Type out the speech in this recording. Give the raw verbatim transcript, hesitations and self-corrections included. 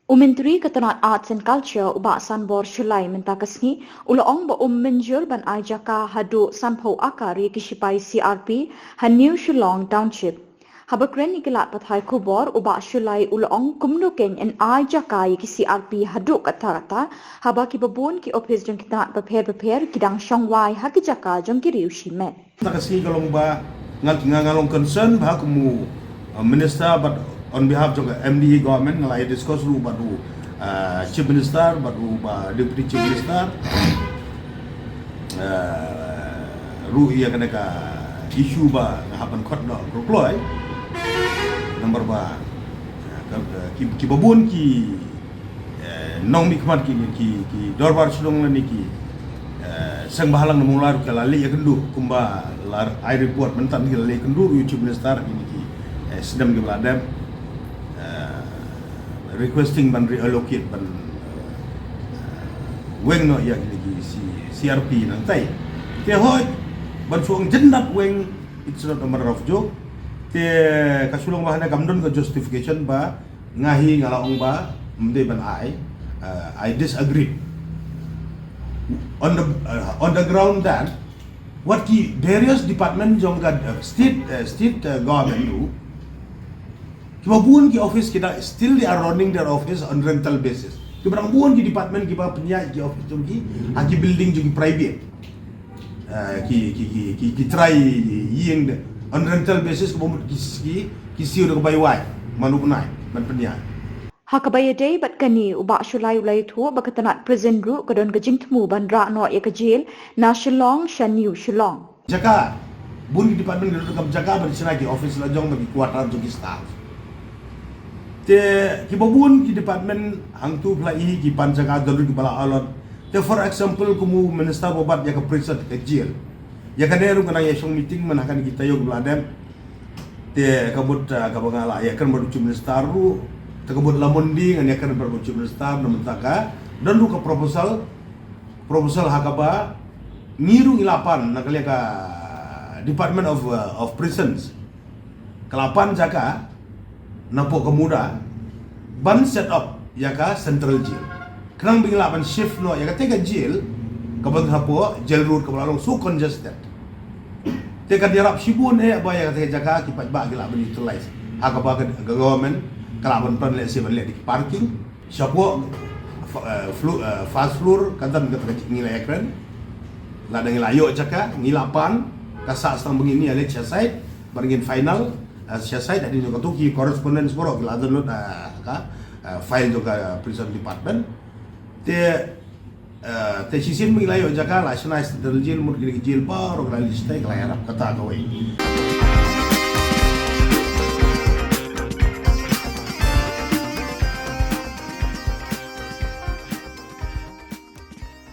U Myntri ka tnat Arts and Culture u Bah Sanbor Shullai mynta ka sngi u la ong ba um mynjur ban ai jaka haduh sanphew akar ïa ki shipai C R P ha New Shillong Township. Haba kren ïa ki lad pathai khubor u Bah Shullai u la ong kumno kein yn ai jaka ïa ki C R P haduh katta katta haba kiba bun ki ophis jong ki tnat bapher bapher ki dang shong wai ha ki jaka jong ki riew shimet. Mynta ka sngi ka long ba nga, nga, nga long concern ba kum u, uh, minister, but on behalf jong ka M D A government nga la ïa discuss ruh bad u, uh, chief minister bad u ba deputy chief minister, uh, ruh ïa kane ka issue ba nga hap ban khot noh kloi. Number ba, uh, ka, ka, ki, kiba bun ki eh, nongmihkhmat ki, ki, ki dorbar shnong lane ki, eh, seng bhalang na Mawlai ruh ki la leit ïakynduh kumba la ai report mynta ki la leit ïakynduh ruh ïa u Chief Minister ha kine ki, eh, snem kiba la dep, eh, requesting ban reallocate ban, eh, weng noh ïa kine ki C-, C R P nangtai. Te hooid ban shu ong jyndat weng, it's not a matter of joke. Te ka shu long ba hane kam don ka justification ba nga hi nga la ong ba ym dei ban ai, uh, I disagree. On the, uh, on the ground that what ki various department jong ka, uh, state, uh, state, uh, government ruh, kiba bun ki office ki da still they are running their office on rental basis. Kiba dang bun ki department kiba pynïaid ki office jong ki ha ki building jong ki private. Ah, ki, ki, ki, ki, ki trai ïing de on rental basis, ka bym ki, ki, ki siew da ka bai wai man u bnai ban pynïaid. Ha kaba ïadei bad kane u Bah Shullai u la ïathuh ba ka tnat prison ruh ka don ka jingthmu ban rah noh ïa ka jail na Shillong sha New Shillong. Jaka, bun ki department ki don kam jaka ban shna ki office la jong bad ki quarter jong ki staff. Te kiba bun ki department hangtu phi la i ki pan jaka don ruh kiba la allot. Te for example kum u minister ba bat ïa ka prison ka jail. Ïa kane ruh nga nang ïa shong meeting man ha kane ki taïew kiba la dep. Te ka mut, ah, kaba nga la ïakren bad u Chief Minister ruh. Te ka mut la Monday ngan ïakren bad u Chief Minister na mynta ka don ruh ka proposal, proposal ha kaba ngi ruh ngi la pan na ka liang ka Department of, uh, of Prisons. Ka la pan jaka napoh ka MUDA ban set up ïa ka central jail. Khnang ba ngin lah ban shift noh ïa kata ka jail kaba napoh jail road kaba la long so congested. Te kan ïarap shibun eh ba ïa kata ka jaka ki paidbah ki lah ban utilize. Ha kaba ka, ka government ka lah ban plan leh shi ban leh da ki parking. Shapoh, fa-, eh, flo-, eh, first floor, ka don kata ka jing ngi la ïakren. Lada ngi la ïoh jaka, ngi la pan, ka sah tang ba ngin ïaleit sha site, ba ngin final, eh, sha site, hadien jong katu ki correspondence baroh, ki la download, eh, ka, eh, file jong ka prison department. Te, eh, te shisien ba ngi la ïoh jaka, la shna central jail, mut kine ki jail baroh, ki la leit shatai, ki la ïarap kata kawei.